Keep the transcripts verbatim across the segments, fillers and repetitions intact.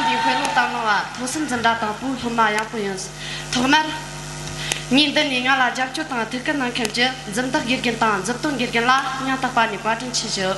འདིའི་དཔེ་ཀློག་གཏམ་གླེང་བ་ཐོག་སེམས་འཛིན་གྲྭ་དང་པོའི་སློབ་མ་ཡང་པོ་ཡིན། ཐོག་མར། ངས་འདི་ནས་ང་ལ་རྒྱབ་སྐྱོར་དང་ཐུགས་ཁུར་གནང་མཁན་གྱི་འཛིན་བདག་དགེ་རྒན་དང་མཛུབ་སྟོན་དགེ་རྒན་ལ་སྙིང་ཐག་པ་ནས་བཀའ་དྲིན་ཆེ་ཞུ།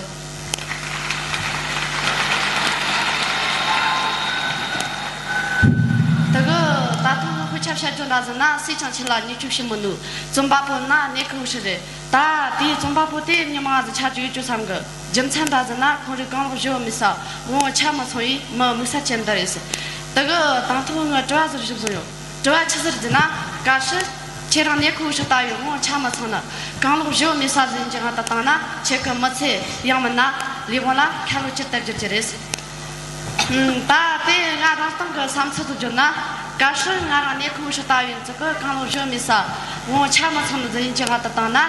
དེ་གི་ད་ཐེངས་དཔེ་ཆ་བཤད་རྒྱུ་འདྲ་ཟིན་ན་སུས་ཀྱང་ཁྱེད་ལ་ཉེས་ཆད་བྱིན་མི་ནུས། རྩོམ་པ་པོ་ན་ནེ་ཁོ་ཧུ་ཧྲི་རེད། ད་དེའི་རྩོམ་པ་པོ་དེ་མྱི་མང་ང་ཆ་རྒྱུས་ཡོད་རྒྱུ་བསམ་གི། རྒྱུ་མཚན་འདྲ་ཟིན་ན་ཁོང་རིགས་གང་ལོག་བཞི་བོ་མེད་ས་དབང་བོ་ཆ་མི་ཚང་བའི་མི་དམིགས་བསལ་ཅན་འདི་རེད་ཟེར། དེ་གི་དང་ཐོག་ངས་དྲི་བ་ཟུར་ཞིག་བཟོ་ཡོད། དྲི་བ་ཆི་ཟིག་ཟེར་ན། གལ་སྲིད་ཁྱེད་རང་ནེ་ཁོ་ཧུ་ཧྲི་ལྟ་བུའི་དབང་བོ་ཆ་མི་ཚང་ནི་གང་ལོག་བཞི་བོ་མེད་ས་ཟིག་ཡིན་གྱི་ང་ད་བཏང་ན། ཁྱེད་ཀྱི་མི་ཚེ་ཡང་མིན་ན་ལས་དབང་ལ་ཁ་ལོ་ཅི་ལྟར་འགྱུར་རྒྱུ་རེད་ཟེར། ཨུམ། ད་དེ་ང་རང་སྟེང་གི་བསམ་ཚུལ་དུ་བརྗོད་ན། གལ་སྲིད་ང་རང་ནེ་ཁོ་ཧུ་ཧྲི་ལྟ་བུའི་ཙི་གུ་གང་ལོག་བཞི་མེད་ས་དབང་བོ་ཆ་མི་ཚང་ནི་ཟིག་ཡིན་གྱི་ང་ད་བཏང་ན།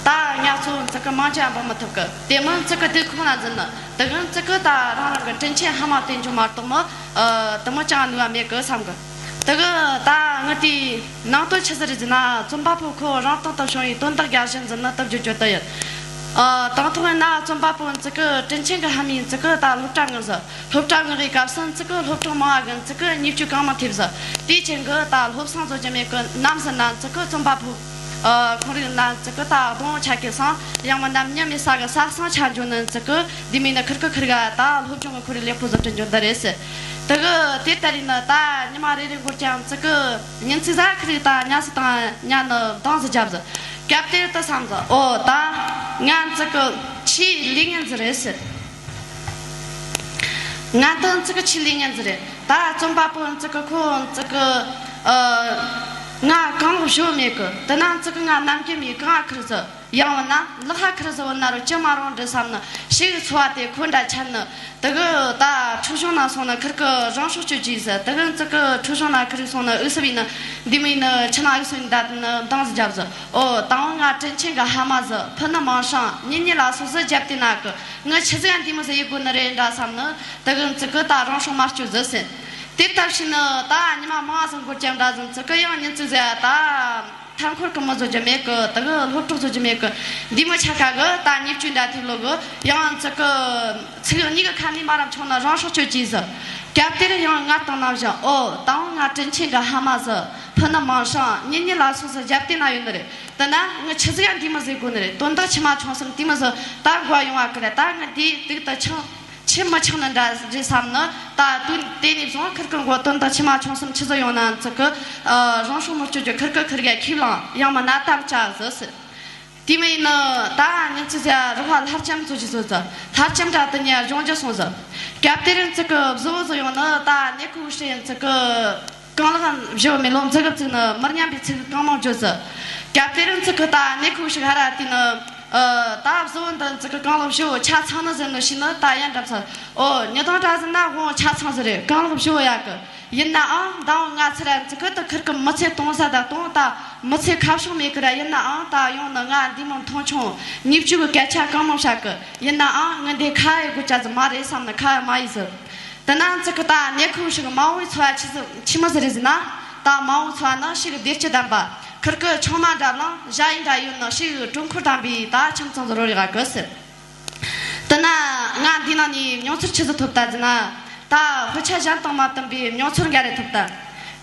ད་ང་ཚོ་ཙི་གུ་མང་ཆེ་འབུད་མི་ཐུབ་གི། དེ་མིན་ཙི་གུ་དེ་ཁོང་ན་འཛིན་ནི་དེ་གིན་ཙི་གུ་ད་རང་རང་གི་དྲིན་ཆེན་ཕ་མ་དེ་འཇོག་མ་གཏོགས་མི་ཨ་དེ་མོ་ཅང་ནུས་པ་མེད་གི་བསམ་གི། དེ་གི་ད་ངི་དེའི་ནང་དོན་ཆི་ཟིག་རེད་ཟེར་ན། རྩོམ་པ་པོ་ཁོ་རང་སྟེང་དུ་བྱུང་བའི་དོན་དག་རྒྱ་གཞན་འཛིན་ནི་སྟབས་བསྒྱུར་རྒྱུ་དེ་ཡིན། ཨ་དང་ཐོག་ན་རྩོམ་པ་པོ་ཙི་གུ་དྲིན་ཆེན་གི་ཕ་མ་ཡིན་ཙི་གུ་ད་སློབ་གྲྭ་ངོས་ཟིག་སློབ་གྲྭ་མངགས་པའི་སྐབས་སུ་ཙི་གུ་སློབ་གྲོགས་མང་བ་གིས་ཙི་གུ་བརྙས་བཅོས་གང་མང་ཐེབས་ཟིག་དེའི་རྐྱེན་གྱིས་ད་སློབ་གསེང་བཟོ་རྒྱུ་མེད་གི། ནམ་ཟིན་ན་ཙི་གུ་རྩོམ་པ་པོ་ཨ་ཁོང་རིགས་ན་ཙི་གུ་ད་སྡོང་བོ་ཆ་གི་སང་ཡང་མིན་ན་མྱི་མེད་ས་གི་ས་གསང་ཆ་འཇོག་ནི་ཙི་གུ། འདི་མིན་ན་ཁིར་ཁིར་ཁིར་ག་ད་སློབ་སྦྱོང་གི་ཁོར་ཡུག་ལེགས་པོ་བཟོ་སྤྲོད་འཇོག་འདི་རེད་ཟེར། དེ་གི་དེ་ལྟར་ཡིན་ན་ད་ཉི་མ་རེ་རེ་འགོར་ཀྱང་ཙི་གུ་ཉིན་ཅིག་ཟ་ཁིར་ད་ཉལ་སྲིད་དང་ཉལ་ནི་འདང་ཟིག་རྒྱབ་ཟིག་སྐབས་དེར་དུ་བསམ་ཟིག་འོ་ད་ང་ཙི་གུ་ཆེས་ལས་ངན་ཟིག་རེད་ཟེར། ང་འདི་ཙི་གུ་ཆེས་ལས་ངན་ཟིག་རེད། ད་རྩོམ་པ་པོ་ཙི་གུ་ཁོ་ཙི་གུ་ཨ་ང་གང་ལོག་བཞི་བོ་མེད་གི། དེ་ན་ཙི་གུ་ང་ནམ་རྒྱུན་མི་གང་ཁིར་ཟིག་ཡང་མིན་ན་ལག་ཧ་ཁིར་ཟིག་བུད་ན་རུ་ཅི་མ་རུང་འདྲ་བསམ་ནི་ཞིག་འཚོ་བ་དེ་ཁོ་འདྲ་ཆད་ནི། དེ་གི་ད་འཁྲུག་གཞུང་ནང་སོང་ན་ཁིར་གི་རང་སྲོག་གཅོད་ཀྱི་ཟིག་དེ་གི་ཙི་གུ་འཁྲུག་གཞུང་ན་ཁིར་སོང་ན་འུ་སུ་བི་ནི་འདི་མི་ནི་ཆི་ན་འུ་སུ་བི་ནི་ད་ནི་འདང་ཟིག་རྒྱབ་ཟིག་འོ་དང་བོ་ང་དྲིན་ཆེན་གི་ཕ་མ་ཟིག་ཕུ་ནུ་མིང་སྲིང་གཉེན་ཉེ་ལ་སོགས་ཟིག་རྒྱབ་དེ་ན་གི་ངི་ཆི་ཟིག་ཡང་འདི་མོ་ཟིག་ཡེད་དགོས་ནི་རེད་འདྲ་བསམ་ནི། དེ་གི་ཙི་གུ་ད་རང་སྲོག་མ་གཅོད་ཟིག་ཟེར། དེ་ལྟ་བྱས་ནི་ད་ཉི་མ་མང་ཟིག་འགོར་ཀྱང་འདྲ་ཟིག་ཙི་གུ་ཡང་ཉིན་ཙིག་ཟིག་ད། མཐའ་འཁོར་གི་མི་བཟོ་རྒྱུ་མེད་གི། དེ་གི་སློབ་གྲོགས་བཟོ་རྒྱུ་མེད་གི། འདི་མོ་ཆ་ཁ་གི་ད་བརྙས་བཅོས་འདྲ་ཐེབས་ལོ་གི། ཡང་ཙི་གི་ཚིག་གཉིས་གི་ཁ་ནས་མ་རབས་ཆུང་ན་རང་སྲོག་གཅོད་ཀྱི་ཟིག་སྐབས་དེར་ཡང་ང་དང་ནམ་བཞིན་འོ་དང་བོ་ང་དྲིན་ཆེན་གི་ཕ་མ་ཟིག་ཕུ་ནུ་མིང་སྲིང་གཉེན་ཉེ་ལ་སོགས་ཟིག་རྒྱབ་དེ་ན་ཡོད་ནི་རེད། དེ་ན་ངི་ཆི་ཟིག་ཡང་འདི་མོ་ཟིག་དགོས་ནི་རེད། དོན་དག་ཆི་མ་བྱུང་སམ་དེ་མོ་ཟིག་ད་དགོས་ཡོང་བ་གི་རེད། ད་ངི་འདི་སྡུག་ཏུ་ཆང་ཆི་མི་ཆང་ནི་འདྲ་རེད་བསམ་ནི། ད་དུས་དེ་ནས་བཟུང་ཁིར་གི་མགོ་དོན་དག་ཆི་མ་བྱུང་སམ་ཆི་ཟིག་ཡོང་ན་ཙི་གི་ཨ་རང་སྲོག་མི་གཅོད་རྒྱུ་ཁིར་གི་ཁིར་ག་ཁས་བླངས་ཡང་མིན་ན་དམ་བཅའ་ཟིག་ཟེར། དེ་མིན་ནི་ད་ཉིན་ཅིག་ཟིག་རོགས་པ་ལྷ་ལྕམ་བཟོ་རྒྱུ་བཟོ་ཟིག་ལྷ་ལྕམ་འདྲ་དེ་ཉིད་སྦྱོང་རྒྱུ་སོང་ཟིག་སྐབས་དེར་ཙི་གི་བཟོ་བོ་ཟིག་ཡོང་ནི་ད་ནེ་ཁོ་ཧྲི་ཡིན་ཙི་གི་རྐང་ལག་བཞི་བོ་མེད་ལོ་མཛུབ་གུ་བཙུགས་ནི་མི་སྙམ་པའི་ཚིག་གང་མང་བརྗོད་ཟིག་སྐབས་དེར་ཙི་གི་ད་ནེ་ཁོ་ཧྲི་ཧ་ར་དེ་ནི་ཨ་ད་བཟོ་བོ་འདི་ཙི་གི་རྐང་ལག་བཞི་བོ་ཆ་ཚང་ནི་ཟེར་ནི་ཤེས་ནི་ད་ཡན་འགྲམ་ས། ཨོ་ཉི་དང་འདྲ་ཟིན་ན་དབང་བོ་ཆ་ཚང་ཟིག་རེད། རྐང་ལག་བཞི་བོ་ཡག་གི། ཡིན་ནའང་མདང་ང་ཚོ་ར་ཙི་གི་དུ་ཁིར་གི་མི་ཚེ་གཏོང་ས་ད་གཏོང་ད་མི་ཚེ་ཁ་བྱང་མེད་གི་ར། ཡིན་ནའང་ད་ཡོང་ནི་ང་འདི་མོ་མཐོང་ཆུང་བརྙས་བཅོས་གི་སྐད་ཆ་གང་མང་བཤད་གི། ཡིན་ནའང་ངི་འདི་ཁ་ཡེ་དགོས་ཅག་ཟིག་མ་རེད་བསམ་ནི་ཁ་ཡེ་མ་ཡེ་ཟིག་དེ་ན་ཙི་གི་ད་ནེ་ཁོ་ཧྲི་གི་མ་འོངས་པའི་འཚོ་བ་ཆི་ཟིག་ཆི་མོ་ཟིག་རེད་ཟེར་ན། ད་མ་འོངས་འཚོ་བ་ནི་ཞེ་གི་བདེ་སྐྱིད་ལྡན་པ། ཁིར་གི་ཆུང་མ་འདྲ་བླངས་ཞ་ཡི་འདྲ་ཡོད་ནི་ཞེ་གི་དྲུང་འཁོར་ལྡན་པའི་ད་ཁྱིམ་ཚང་ཟིག་རོལ་ཡག་གི་ཟེར། དེ་ན་ང་འདི་ནང་ནས་མྱོང་ཚོར་ཆི་ཟིག་ཐོབ་ད་ཟེར་ན། ད་དཔེ་ཆ་གཞན་དང་མ་བསྟུན་པའི་མྱོང་ཚོར་འགའ་རེ་ཐོབ་ད།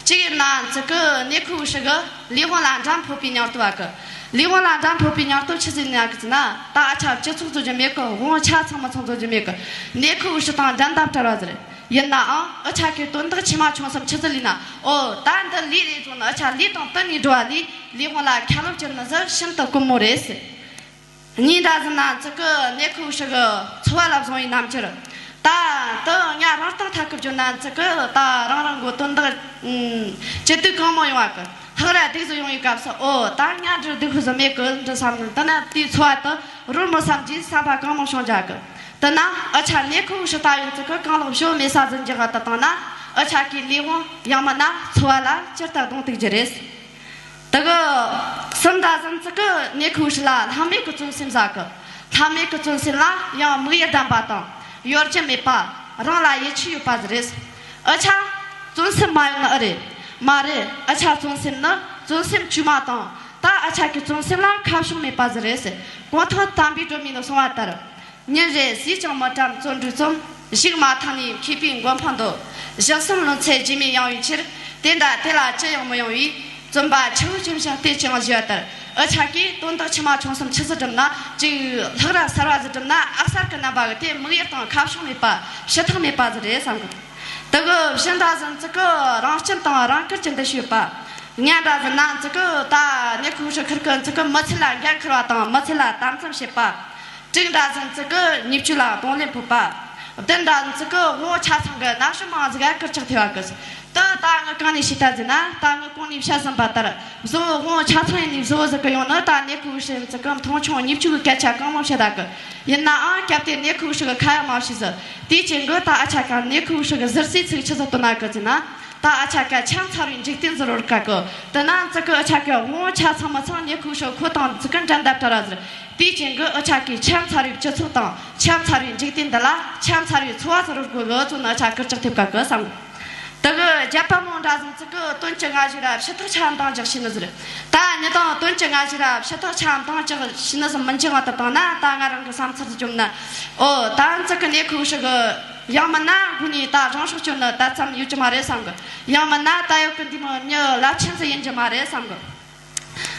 གཅིག་ཡིན་ན་ཙི་གི་ནེ་ཁོ་ཧྲི་གི་ལས་དབང་ལ་འགྲན་ཕོད་པའི་སྙིང་སྟོབས་བ་གི། ལས་དབང་ལ་འགྲན་ཕོད་པའི་སྙིང་སྟོབས་ཆི་ཟིག་ཡིན་ཡག་གི་ཟེར་ན། ད་ཨ་ཆ་སྤྱི་ཚོགས་བཟོ་རྒྱུ་མེད་གི། དབང་ཆ་ཚང་མ་ཚང་བཟོ་རྒྱུ་མེད་གི། ནེ་ཁོ་ཧྲི་དང་འགྲན་ཟླ་བྲལ་བ་ཟིག་རེད། ཡིན་ནའང་ཨ་ཆ་གི་དོན་དག་ཆི་མ་བྱུང་སམ་ཆི་ཟིག་ལས་ན། ཨོ་ད་འདི་ལས་རེད་བཟུང་ནི་ཨ་ཆ་ལས་དང་བསྟུན་ནས་འགྲོ་བ་ལས་ལས་དབང་ལ་ཁ་ལོ་བསྒྱུར་ནི་ཟིག་ཤིན་ཏུ་དཀོན་མོ་རེད་ཟེར། གཉིས་འདྲ་ཟེར་ན་ཙི་གི་ནེ་ཁོ་ཧྲི་གི་འཚོ་བ་ལ་བཟུང་བའི་རྣམ་འགྱུར། ད་དུ་ང་རང་སྟེང་ཐད་ཀི་བརྗོད་ན་ཙི་གི་ད་རང་རང་གི་དོན་དག་ཨུམ་ཅི་སྡུག་གང་མང་ཡོང་བ་གི། ཧག་ར་སྡུག་ཟིག་ཡོང་བའི་སྐབས་སུ་ཨོ་ད་ང་འདྲི་སྡུག་ཧུ་ཟིག་མེད་གི་འདྲི་བསམ་ནི། དེ་ན་དེའི་འཚོ་བ་དུ་རོལ་མོ་བསམ་གྱིས་བསམ་པ་གང་མང་བྱུང་རྒྱུ་གི། དེ་ན་ཨ་ཆ་ནེ་ཁོ་ཧྲི་ལྟ་བུའི་ཙི་གི་རྐང་ལག་བཞི་བོ་མེད་ས་ཟིག་འགྱུར་གི་ད་བཏང་ན། ཨ་ཆ་གི་ལས་དབང་ཡང་མིན་ན་འཚོ་བ་ལ་ཇི་ལྟར་གདོང་གཏུག་རྒྱུ་རེད། དེ་གི་གསུམ་ད་ཟིན་ཙི་གི་ནེ་ཁོ་ཧྲི་ལ་ལྷག་མེད་ཀྱི་བརྩོན་སེམས་ཟ་གི། ལྷག་མེད་ཀྱི་བརྩོན་སེམས་ལ་ཡང་དམིགས་ཡུལ་ལྡན་པ་དང་གཡོ་སྒྱུ་མེད་པ། རང་ལ་ཡིད་ཆེས་ཡོད་པ་ཟིག་རེད། ཨ་ཆ་བརྩོན་སེམས་མ་ཡོང་ནི་ཨེ་རེད། མ་རེད། ཨ་ཆ་བརྩོན་སེམས་ནི་བརྩོན་སེམས་དཀྱུས་མ་དང་ད་ཨ་ཆ་གི་བརྩོན་སེམས་ལ་ཁ་བྱང་མེད་པ་ཟིག་རེད། གོང་ཐང་དམ་པའི་སྒྲོན་མེ་ནས་གསུངས་པ་ལྟར། ཉིན་རེ་ཟས་ཀྱང་མི་དྲན་བརྩོན་འགྲུས་རྩོམ། གཞུག་མ་ཐག་ནས་མཁས་པའི་མགོན་དཔུང་འདོད། ཞག་གསུམ་ལོན་ཚེ་རྗེས་མའི་ཡང་བའི་ཕྱིར། དེ་འདྲ་དེ་ལ་ཅི་ཡང་མི་ཡོང་བས། བཙུན་པ་ཆུ་བོ་ཇི་བཞིན་ལྟོས་ཀྱང་ཞེས་པ་ལྟར། འུ་ཅག་གིས་དོན་དག་ཆུང་མ་ཆུང་གསུམ་ཆི་ཟིག་བསྒྲུབས་ན་ཅིག་ལྷག་ར་གསར་བ་ཟིག་བསྒྲུབས་ན། ཨ་གསར་གི་རྣམ་པ་གི་དེ་དམིགས་ཡུལ་དང་ཁ་ཕྱོགས་མེད་པ། ཕྱི་ཐག་མེད་པ་ཟིག་རེད་བསམ་གི། དེ་གི་བཞིན་འདྲ་ཟིག་ཙི་གི་རང་སྐྱིད་དང་རང་བཀུར་གྱི་འདུ་ཤེས་ཡོད་པ། ཉ་འདྲ་ཟིག་ན་ཙི་གི་ད་གནས་ཁུག་ཧྲི་ཁུར་གི་ཙི་གི་མི་ཚེ་ལ་འགན་འཁུར་བ་དང་མི་ཚེ་ལ་དམ་བཙུན་བྱེད་པ། དྲུག་འདྲ་ཟིག་ཙི་གི་ཉེས་སྤྱོད་ལ་གདོང་ལེན་ཕོད་པ། བདུན་འདྲ་ཟིག་ཙི་གི་དབང་པོ་ཆ་ཚང་གི་རྣམ་དཔྱོད་མང་ཟིག་ག་ཀིར་ཆག་ཐེབས་པ་གི། དེ་ད་ངས་གང་ནས་ཤེས་ད་ཟེར་ན། ད་ངས་གོང་ནས་བཤད་ཟིན་པ་ལྟར། བཟོ་བོ་དབང་པོ་ཆ་ཚང་ཡིན་ནི་བཟོ་བོ་ཟིག་གི་ཡོང་ནི། ད་གནས་ཁུག་ཧྲི་ཙི་གི་མཐོང་ཆུང་ཉེས་སྤྱོད་གི་སྐད་ཆ་གང་མང་བཤད་ད་གི། ཡིན་ནའང་སྐབས་དེར་གནས་ཁུག་ཧྲི་གི་ཁ་ཡ་མ་བྱས་ཟིག། དེའི་རྐྱེན་གི་ད་འུ་ཅག་ག་གནས་ཁུག་ཧྲི་གི་ཟུར་ཟའི་ཚིག་ཆི་ཟིག་བཏོན་ན་གི་ཟེར་ན། ད་འུ་ཅག་ག་ཁྱད་མཚར་བའི་འཇིག་རྟེན་ཟིག་རོལ་དཀའ་གི། དེ་ན་ཙི་གི་འུ་ཅག་གི་དབང་པོ་ཆ་ཚང་མི་ཚང་གནས་ཁུག་ཧྲི་ཁོ་དང་ཙི་གི་འགྲན་ཟླ་བྲལ་བ་ཟིག། དེའི་རྐྱེན་གི་འུ་ཅག་གིས་ཁྱད་མཚར་བའི་སྤྱི་ཚོགས་དང་ཁྱད་མཚར་བའི་འཇིག་རྟེན་འདི་ལ་ཁྱད་མཚར་བའི་འཚོ་བ་ཟིག་རོལ་དགོས་གི་ཟེར་ནས་འུ་ཅག་ཀིར་ཆག་ཐེབས་དཀའ་གི་བསམ་གི། དེ་གི་རྒྱལ་པོ་མོ་འདྲ་ཟིག་ཙི་གི་དོན་གྱི་ང་ཞིག་ར་ཕྱི་ཐག་ཆ་འདང་རྒྱག་ཤེས་ནི་ཟིག། ད་ངས་དང་དོན་གྱི་ང་ཞིག་ར་ཕྱི་ཐག་ཆ་འདང་རྒྱག་ཤེས་ནི་ཟིག་མི་འཇིག་བ་དེ་དང་ན། ད་ང་རང་གི་བསམ་ཚུལ་ཟིག་བཅོམ་ན། ཨོ་ད་ཙི་གི་གནས་ཁུག་ཧྲི་གི། ཡང་མིན་ན་སྒོ་ནས་ད་རང་སྲོག་གཅོད་ནི་ད་ཙམ་ཡོད་རྒྱུ་མ་རེད་བསམ་གི། ཡང་མིན་ན་ད་ཡོད་གི་འདི་མོ་མྱི་རླབས་ཆེན་ཟིག་ཡིན་རྒྱུ་མ་རེད་བསམ་གི།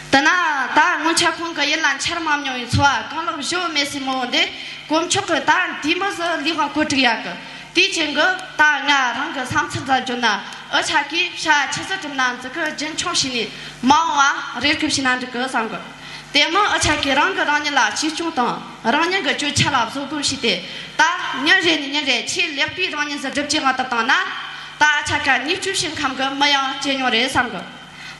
དེ་ན་ད་སྔོན་ཆད་ཁོང་གི་ཡིད་ལ་འཆར་མ་མྱོང་བའི་འཚོ་བ་གང་ལེགས་བཞོ་མེད་སའི་མོ་འདི་གོམ་ཆོག་གི། ད་འདི་མོ་ཟིག་ལས་དབང་བཀོད་སྒྲིག་ཡག་གི། དེའི་རྐྱེན་གི་ད་ང་རང་གི་བསམ་ཚུལ་ཟིག་བརྗོད་ན། འུ་ཅག་གིས་བྱ་ཆི་ཟིག་བསྒྲུབས་ན་ཙི་གི་རྒྱུན་འཁྱོངས་བྱས་ནས་མ་འོངས་པ་རེ་སྒུག་བྱས་ན་འགྲིག་གི་བསམ་གི། དེ་མིན་འུ་ཅག་གིས་རང་གིས་རང་ཉིད་ལ་གཅེས་སྐྱོང་དང་རང་ཉིད་ཀྱི་སྤྱོད་ཆ་ལ་བཟོ་བཀོད་བྱས་ཏེ། ད་ཉིན་རེ་ནས་ཉིན་རེ་ཆེས་ལེགས་པའི་རང་ཉིད་ཟིག་སྒྲུབ་ཀྱི་ཡོང་དུས་དང་ན། ད་འུ་ཅག་ག་ཉེས་སྤྱོད་བྱེད་མཁན་གི་མི་ཡང་ཇེ་ཉུང་རེད་བསམ་གི།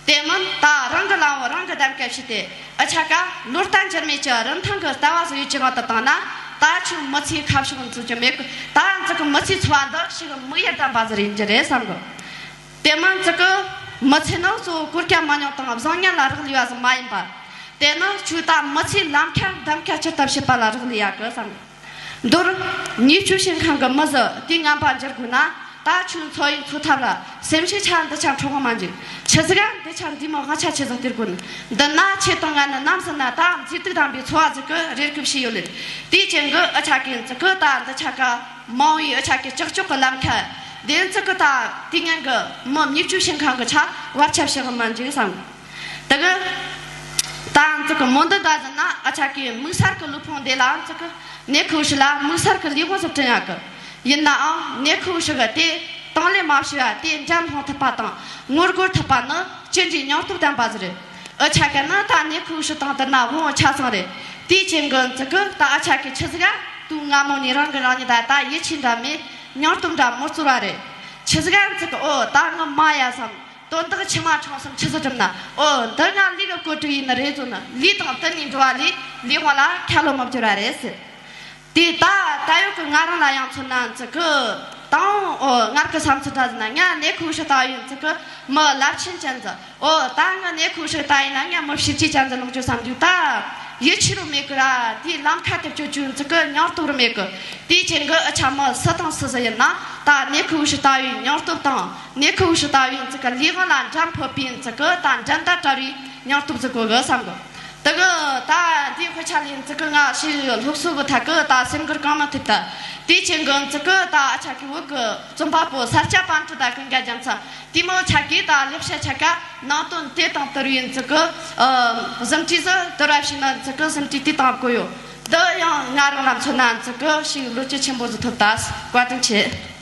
དེ་མིན་ད་རང་གི་ལམ་བུ་རང་གིས་གདམ་ག་བྱས་ཏེ། འུ་ཅག་ག་ལོ་ལྟར་འགྱུར་མེད་ཀྱི་རིན་ཐང་གི་ལྟ་བ་ཟིག་ཡོད་ཀྱི་ཡོང་དུས་དང་ན། ད་ཁྱོད་མི་ཚེའི་ཁ་ཕྱོགས་འཛུགས་རྒྱུ་མེད་གི། ད་ཙི་གི་མི་ཚེའི་འཚོ་བ་འདི་ཞིག་དམིགས་ཡུལ་ལྡན་པ་ཟིག་ཡིན་རྒྱུ་རེད་བསམ་གི། དེ་མིན་ཙི་གི་མི་ཚེ་ནི་གཙོ་བོ་གོ་སྐབས་མང་ཉུང་དང་བཟང་ངན་ལ་རག་ལས་པ་ཟིག་མ་ཡིན་པ། དེ་ནི་ཁྱོད་ད་མི་ཚེའི་ལམ་ཁ་གདམ་ག་ཇི་ལྟར་བྱེད་པ་ལ་རག་ལས་ཡག་གི་བསམ། མདོར། ཉེས་སྤྱོད་བྱེད་མཁན་གི་མི་ཟིག་དུས་ངན་པ་འགྱུར་དགོས་ན། ད་ཁྱོད་འཚོ་ཡི་འཚོ་ཐབས་ལ་སེམས་ཤུགས་ཆ་འདི་ཆ་འཕྲོག་མ་འཇུག། ཆི་ཟིག་ག་འདི་ཆ་འདི་མོ་དབང་ཆ་ཆི་ཟིག་སྟེར་དགོས་ནི། འདི་ན་ཁྱེད་དང་ང་ནི་ནམ་ཟིག་ན་ད་མཛེས་སྡུག་ལྡན་པའི་འཚོ་བ་ཟིག་གི་རེ་སྒུག་བྱས་ཡོད་ལེ། དེའི་རྐྱེན་གི་འུ་ཅག་གིས་ཙི་གི་ད་འདི་ཆ་ག་མང་བའི་འུ་ཅག་གི་ཀྱག་ཀྱོག་གི་ལམ་ཁ་འདི་ཙི་གི་ད་དུས་ངན་གི་མི་ཉེས་སྤྱོད་བྱེད་མཁན་གི་ཆ་བར་ཆད་བྱེད་གི་མ་འཇུག་བསམ། དེ་གི་ད་ཙི་གི་མོ་འདི་ད་ཟིན་ན་འུ་ཅག་གི་དམིགས་བསལ་གི་ལུས་ཕུང་འདི་ལ་ཙི་གི་གནས་ཁུག་ཧྲི་ལ་དམིགས་བསལ་གི་ལས་དབང་ཟིག་བསྐྲུན་ཡག་གི། ཡིན་ནའང་གནས་ཁུག་ཧྲི་གི་དེ་དང་ལེན་མ་བྱས་པ་དེ་འགྲན་སློང་ཐུབ་པ་དང་ངོ་རྒོལ་ཐུབ་པ་ནི་ཅི་འདྲའི་སྙིང་སྟོབས་ལྡན་པ་ཟིག་རེད། འུ་ཅག་གི་ནི་ད་གནས་ཁུག་ཧྲི་དང་བསྡུར་ན་དབང་པོ་ཆ་ཚང་རེད། དེའི་རྐྱེན་གི་ཙི་གི་ད་འུ་ཅག་གི་ཆི་ཟིག་ག་དུས་སྔ་མོ་ནས་རང་གི་རང་ཉིད་ད་ད་ཡིད་ཆེས་འདྲ་མེད། སྙིང་སྟོབས་འདྲ་མི་ཚོར་བ་རེད། ཆི་ཟིག་ག་ཙི་གི་ཨོ་ད་ངི་མ་ཡ་བསམ། དོན་དག་ཆི་མ་ཆུང་གསུམ་ཆི་ཟིག་བསྒྲུབས་ན། ཨོ་འདི་ང་ལས་གི་བཀོད་སྒྲིག་ཡིན་ནི་རེད་ཟེར་ནི། ལས་དང་བསྟུན་ནས་འགྲོ་བ་ལས་ལས་དབང་ལ་ཁ་ལོ་མི་བསྒྱུར་བ་རེད་ཟེར། དེ་ད་ད་ཡོད་གི་ང་རང་ལ་ཡང་མཚོན་ན་ཙི་གི་དང་ཨོ་ངར་གི་བསམ་ཚུལ་འདྲ་ཟེར་ན། ང་གནས་ཁུག་ཧྲི་ལྟ་བུ་ཡིན་ཙི་གི་མི་རླབས་ཆེན་ཅན་ཟིག། ཨོ་ད་ངི་གནས་ཁུག་ཧྲི་ལྟ་ཡིན་ན་ང་མི་ཕྱི་ཆེ་ཅན་ཟིག་ལོག་རྒྱུ་བསམ་རྒྱུ་ད་ཡིད་ཆེས་རུ་མེད་གི་ར། དེའི་ལམ་ཁ་དེ་བཅོ་རྒྱུ་ཙི་གི་སྙིང་སྟོབས་རུ་མེད་གི། དེའི་རྐྱེན་གི་འུ་ཅག་མི་སུ་དང་སུ་ཟིག་ཡིན་ན་ད་གནས་ཁུག་ཧྲི་ལྟ་བུའི་སྙིང་སྟོབས་དང་། གནས་ཁུག་ཧྲི་ལྟ་བུའི་ཙི་གི་ལས་དབང་ལ་འགྲན་ཕོད་པའི་ཙི་གི་ད་འགྲན་ཟླ་བྲལ་བའི་སྙིང་སྟོབས་ཟིག་དགོས་གི་བསམ་གི། དེ་གི་ད་འདིའི་དཔེ་ཆ་ལས་ཙི་གི་ང་ཞིག་སློབ་གསོ་གི་ཐད་གི་ད་སེམས་འགུལ་གང་མ་ཐེབས་ད། དེའི་རྐྱེན་གི་ཙི་གི་ད་འུ་ཅག་གི་བོད་གི་རྩོམ་པ་པོ་ས་སྐྱ་པཎྜི་ཏ་ཀུན་དགའ་རྒྱལ་མཚན་དེ་མོ་ཆ་གི་ད་ལེགས་བཤད་ཆ་ག་ནང་དོན་དེ་དང་བསྟུན་པའི་ཙི་གི་ཨ་ཟིན་བྲིས་ཟིག་བསྡུར་བ་བྱས་ན་ཙི་གི་ཟིན་བྲིས་དེ་དང་བཀོད་ཡོད། འདི་ཡང་ང་རང་ལ་མཚོན་ན་ཙི་གི་ཞིག་ལོ་རྒྱུས་ཆེན་པོ་ཟིག་ཐོབ་ད། བཀའ་དྲིན་ཆེ།